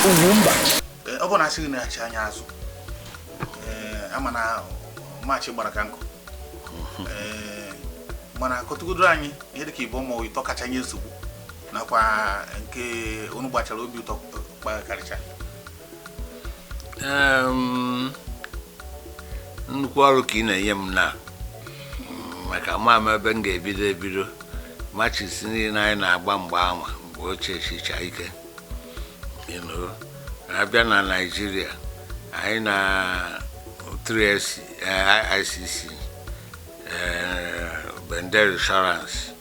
Ugwumba. Ọ bụ na asịghị na-achị anya azụ, ee, ama na match gbara ka nkụ. Ee, mana kọtụgodoro anyị ihe dịka ịbụ ma ụtọ kacha nye nsogbu, nakwa nke unu gbachara obi ụtọ karịcha. Nnukwu ọrụ ka ị na-enye m na maka ma m ebe m ga-ebido ebido. Matches niile anyị na-agba mgbe anwa, mgbe ochie, chicha ike. Abịa na Naịjirịa, anyị na 3SC, IICC, Bendel Insurance,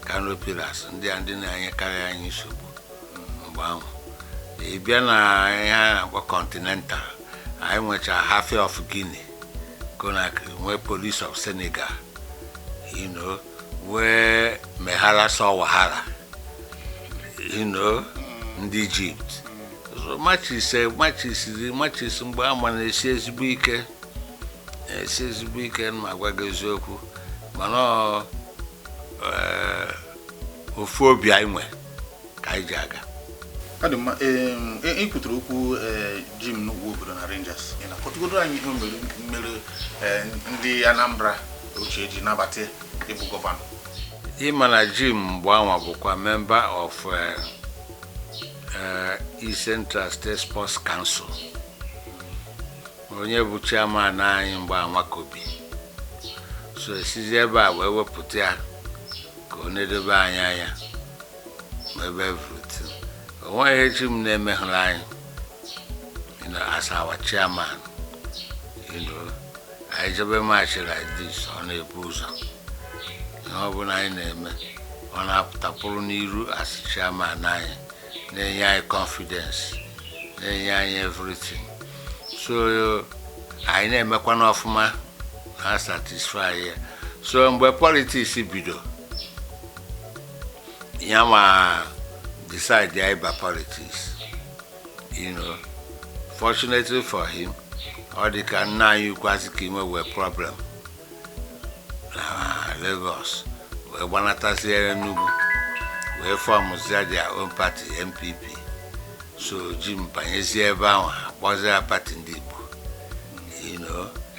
Kano Pillars, ndị a ndị na-enyekarị anyị nsogbu mgbe ahụ. Ị bịa na ihe a na-akpọ Continental, anyị nwechara Hafia of Guinea Conakry, nwee Police of Senegal, nwee Mehala Wahala, ndị Egypt. So matches, matches, matches mgbe ama na-esi ezigbo ike, na-esi ezigbo ike, ma gwa gị eziokwu. Mana ofu obi anyị nwe ka anyị ji aga. Ọ dị mma. Ị kwutere okwu Jim n'ugwu obodo na Rangers. Ị na-akọtụgodoro anyị ihe o mere mere ndị Anambra ochie ji nabata ịbụ gọvanọ? Ịma na Jim mgbe anwa bụkwa member of East Central State Sports Council, onye bụ chairman anyị mgbe anwa Kobi. So esizi ebe a wee wepụta ya ka ọ na-edobe anyị anya ebe everything. O nweghị ihe Jim na-emeghụrụ anyị as our chairman. Anyị jebe match like this, ọ na-ebu ụzọ. Ihe ọbụla anyị na-eme, ọ na-apụtapụrụ n'iru as chairman anyị, na-enye anyị confidence, na-enye anyị everything. So anyị na-emekwana ọfụma, na satisfy ya. So mgbe politics bido, ya ma decide ya ịba politics. Fortunately for him, ọ dị ka nna anyị ukwu Azikiwe wee problem na Lagos, wee gbanatazie Enugu, wee formzie their own party, NPP. So Jim banyezie ebe ahụ, akpọzie ya party ndị Igbo,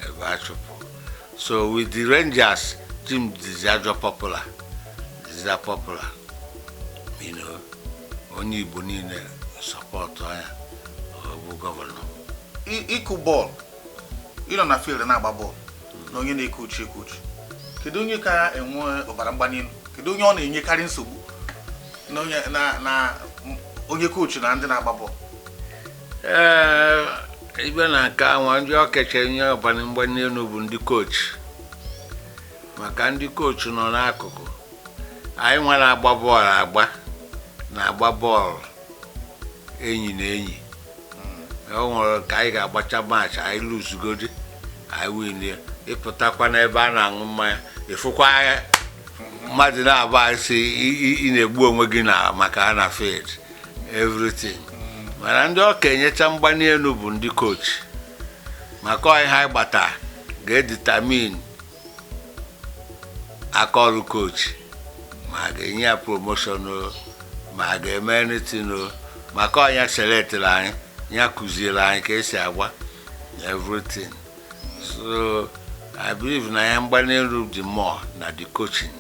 ebe a chụpụ. So with the Rangers, Jim dịzi ajọ popular, dịzi popular. Onye Igbo niile support ya, ọ bụ gọvanọ. Ịkụ bọọlụ, ịnọ na field na-agba bọọlụ, na onye na-ekochi ekochi, kedu onye ka enwe ọbara mgbali elu? Kedu onye ọ na-enyekarị nsogbu na onye na onye coach na ndị na-agba bọọlụ? Ee, ibe na nke anwa, ndị ọkacha enye ọbara mgbali elu bụ ndị coach, maka ndị coach nọ n'akụkụ. Anyị nwa na-agba bọọlụ agba, na-agba bọọlụ enyi na enyi. O nwere ka anyị ga-agbacha match, anyị luzugodi, anyị winie, ịpụtakwa n'ebe a na-aṅụ mmanya, ịfụkwa mmadụ na-abụ asị ị na-egbu onwe gị na maka ha na field everything. Mana ndị ọka enyecha mgbali elu bụ ndị coach, maka ọ ihe anyị gbata ga-edetermine aka ọrụ coach, ma a ga-enye ya promotion o, ma a ga-eme anything o, maka ọnya selectịrị anyị, ya kụziere anyị ka esi agba everything. So I believe na ya mgbali elu dị more na the coaching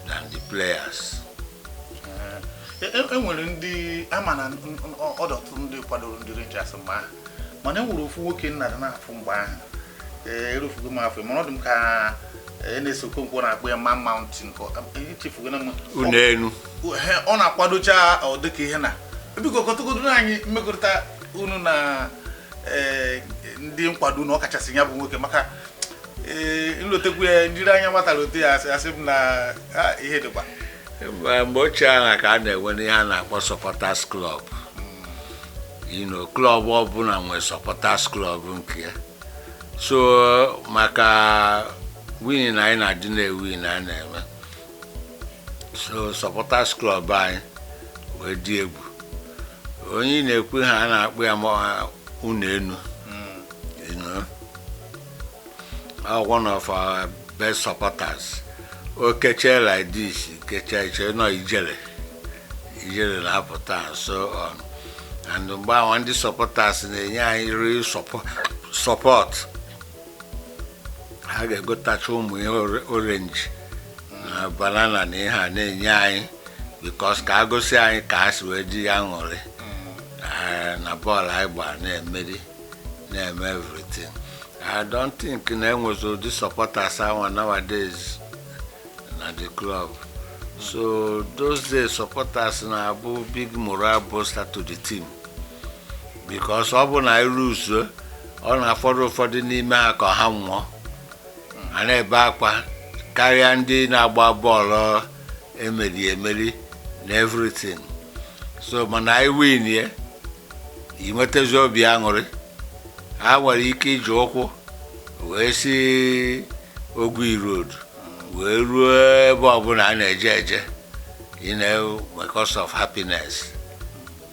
than the players. E nwere ndị ama na ọdụ ọtụtụ ndị kwadoro ndị Rangers mgbe ahụ, mana e nwere ofu nwoke nna dị na-afụ mgbe ahụ. Ee, erufugo m afọ, mana ọ dị m ka e na-eso Okonkwo na-akpọ ya Man Mountain, ka echefugo na m. Unu enu. Ọ na-akwadocha, ọ dịka ihe na biko kọtụgodoro anyị mmekọrịta unu na ee, ndị nkwado unu, ọkachasị ya bụ nwoke, maka ee, nlotekwu ya njiri anya nwata lote ya, asị m na ah, ihe dịkwa. Mgbe ochie ahụ ka a na-enwe ihe a na-akpọ supporters club. Club ọbụla nwere supporters club nke ya. So maka win anyị na-adị na-ewin, anyị na-eme. So supporters club anyị wee dị egwu. Onye ị na-ekwu ha a na-akpọ ya ma unu enu, one of our best supporters. O kechie like this, kechie iche nọ, ijele ijele na-apụta and so on. And mgbe ahụ, ndị supporters na-enye anyị real support. Ha ga-egotacha ụmụ ihe orange na banana na ihe a na-enye anyị, because ka a gosi anyị ka ha si wee dị ya aṅụrị na bọọlụ anyị gbara, na-emeri, na-eme everything. I don't think na enwezi ụdị supporters ahụ nowadays na the club. So those days, supporters na-abụ big moral booster to the team, because ọ bụ na iruzuo, ọ na-afọdụ ụfọdụ n'ime ha ka ha nwụọ, ha na-ebe akwa karịa ndị na-agba bọọlụ emeri emeri na everything. So mana anyị win ye, ị nwetazi obi aṅụrị. Ha nwere ike iji ụkwụ wee si Ogui Road wee ruo ebe ọbụla a na-eje eje, because of happiness.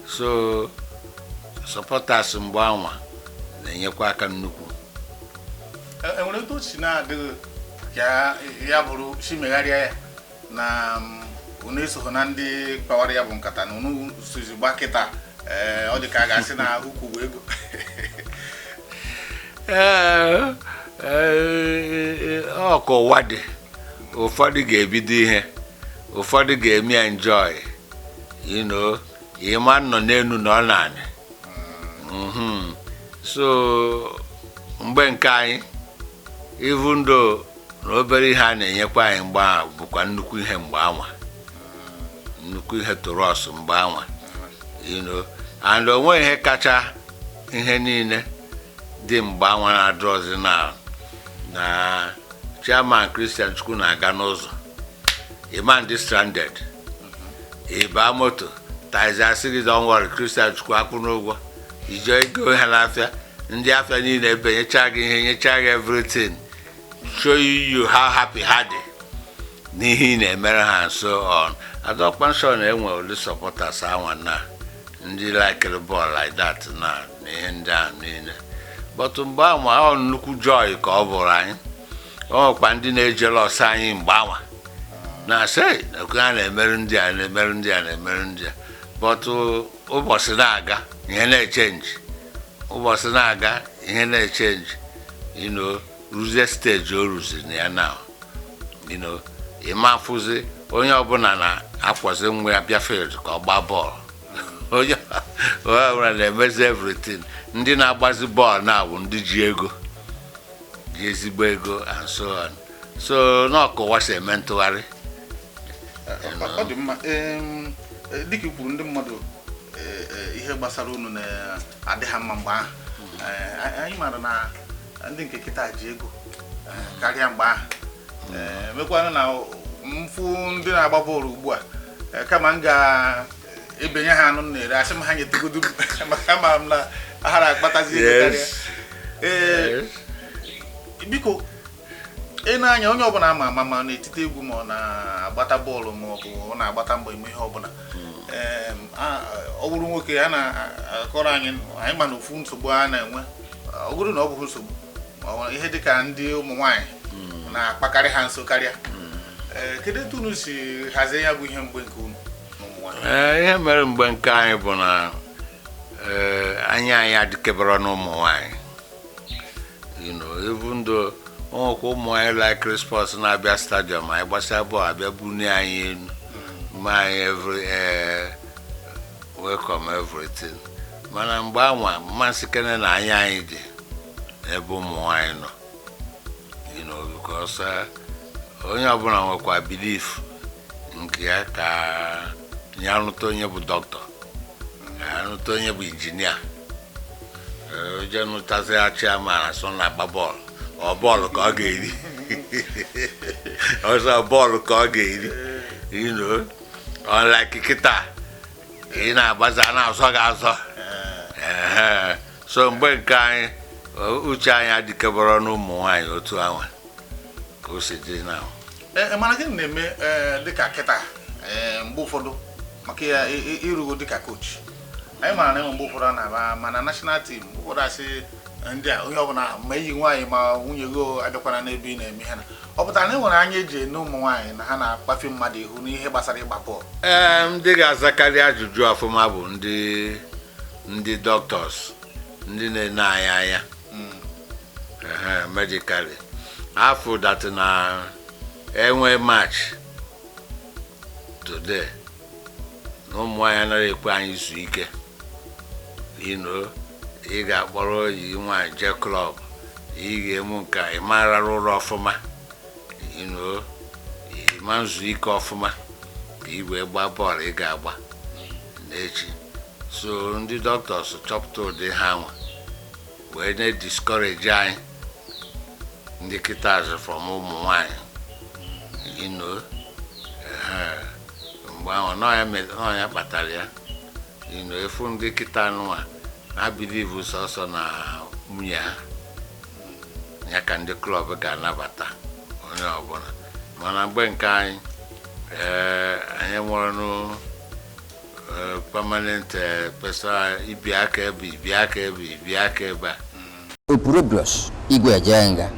So supporters mgbe anwa na-enyekwa aka nnukwu. Enwere etu o si na-adịghị ka ya bụrụ si megharịa ya na unu esogho na ndị kpawara ya bụ nkata na unu sozi gba kịta? Ee, ọ dị ka a ga-asị na ukwu bụ ego. Ee, ee, ọ ka ụwa dị. Ụfọdụ ga-ebido ihe, ụfọdụ ga-eme enjoy. Ịma nọ n'elu na ọ naanị. So mgbe nke anyị, even though na obere ihe a na-enyekwa anyị mgbe ahụ bụkwa nnukwu ihe mgbe anwa, nnukwu ihe tụrụ ọsụ mgbe anwa, and onwe ihe kacha ihe niile dị mgbe anwa na-adọzi na chairman Christian Chukwu na-aga n'ụzọ, ịma ndị stranded, ịba moto taxi, asị gị, "Don't worry, Christian Chukwu akwụ n'ụgwọ." Ije ego ha n'afịa, ndị afịa niile ebe nyecha gị ihe, nyecha gị everything, show you how happy ha dị n'ihe ị na-emere ha and so on. Adọkwa nsọ na enwe ụdị supporters anwa na ndị likere bọọlụ like that na ihe ndị ahụ niile. But mgbe anwa, ọ nnukwu joy ka ọ bụrụ anyị. Ọ nwekwa ndị na-ejere ọsọ anyị mgbe anwa na-asị na ha na-emerụ ndị a, na-emerụ ndị a, na-emerụ ndị a. But ụbọchị na-aga, ihe na-echange. Ụbọchị na-aga, ihe na-echange, ruzie stage o ruziri na ya now, ịma afụzi onye ọbụla na-akwazi nwa ya bịa field ka ọ gbaa bọọlụ. Onye ọbụla na-emezi everything. Ndị na-agbazi bọọlụ na-abụ ndị ji ego, ji ezigbo ego and so on. So n'ọkụwa si eme ntụgharị. Ọ dị mma. Dịka i kwuru, ndị mmadụ, ihe gbasara unu na-adị ha mma mgbe ahụ. Anyị maara na ndị nke kịta ji ego karịa mgbe ahụ. Mekwanụ na mfụ ndị na-agba bọọlụ ugbu a, kama m ga-ebenye ha anụ m na-ere, asị m ha nyetegodu m, maka ama m na ha na-akpatazi ego karịa. Ee, biko, ị na-anya onye ọbụla ama ama, ma n'etiti egwu, ma ọ na-agbata bọọlụ, ma ọ bụ ọ na-agbata mbọ eme ihe ọbụla. Ọ bụrụ nwoke, a na-akọrọ anyị, anyị ma na ofu nsogbu a na-enwe, ọ bụrụ na ọ bụghị nsogbu, ma ọ bụ ihe dịka ndị ụmụ nwaanyị na-akpakarị ha nso karịa. Ee, kedu etu unu si hazie ya bụ ihe mgbe nke unu na ụmụ nwaanyị? Ee, ihe mere mgbe nke anyị bụ na anya anyị adịkebere n'ụmụ nwanyị. Even though o nwekwa ụmụ anyị like sports na-abịa stadium, anyị gbasịa bọọlụ, abịa bunie anyị elu, ma anyị every welcome, everything. Mana mgbe anwa, mmasị kene na anya anyị dị ebe ụmụ nwanyị nọ, because onye ọbụla nwekwa belief nke ya, ka ya rụta onye bụ dọkịta, ka ya rụta onye bụ injinia, je nụtazi ya chairman, asọ na-agba bọọlụ, ọ bọọlụ ka ọ ga-eri ọzọ, bọọlụ ka ọ ga-eri. Unlike kịta, ị na-agbazi, a na-azọ gị azọ. Ehe. So mgbe nke anyị, uche anyị adịkebọrọ n'ụmụ nwaanyị otu ahụ ka o si dị na Ee, mana gịnị na-eme, dịka kịta, mgbe ụfọdụ maka ya ịrụgo dịka coach, anyị maara na enwe mgbe ụfọdụ a na-aba mana national team, mgbe ụfọdụ asị ndị a, onye ọbụla, ma enyi nwaanyị ma nwunye gị abịakwana n'ebe ị na-eme ihe, na ọ pụtara na e nwere anya eji ene ụmụ nwaanyị na ha na-akpafe mmadụ ihu n'ihe gbasara ịgba bọọlụ? Ee, ndị ga-azakarị ajụjụ ọfụma bụ ndị Ndị doctors, ndị na-ene anyị anya, ehe, medically, afụ that na enwe match today na ụmụ nwaanyị anaghị ekwe anyị zuo ike. Ị ga-akpọrọ oyi nwaanyị jee club, ị ga-emu nka, ị ma rara ụra ọfụma, ị ma nzu ike ọfụma ka ị wee gbaa bọọlụ ị ga-agba n'echi. So ndị doctors chọpụta ụdị ha nwa wee na-discourage anyị ndị kịta from ụmụ nwanyị. Ehe, mgbe ahụ nọ ya kpatara ya. Efu ndị kịta nụwa ha believe sọsọ na nwunye ha ya ka ndị club ga-anabata onye ọbụla. Mana mgbe nke anyị, ee, anyị nwere nụ permanent person ibi aka ebe, ibi aka ebe, ibi aka ebe a. Opurobios Igwe Ejenga.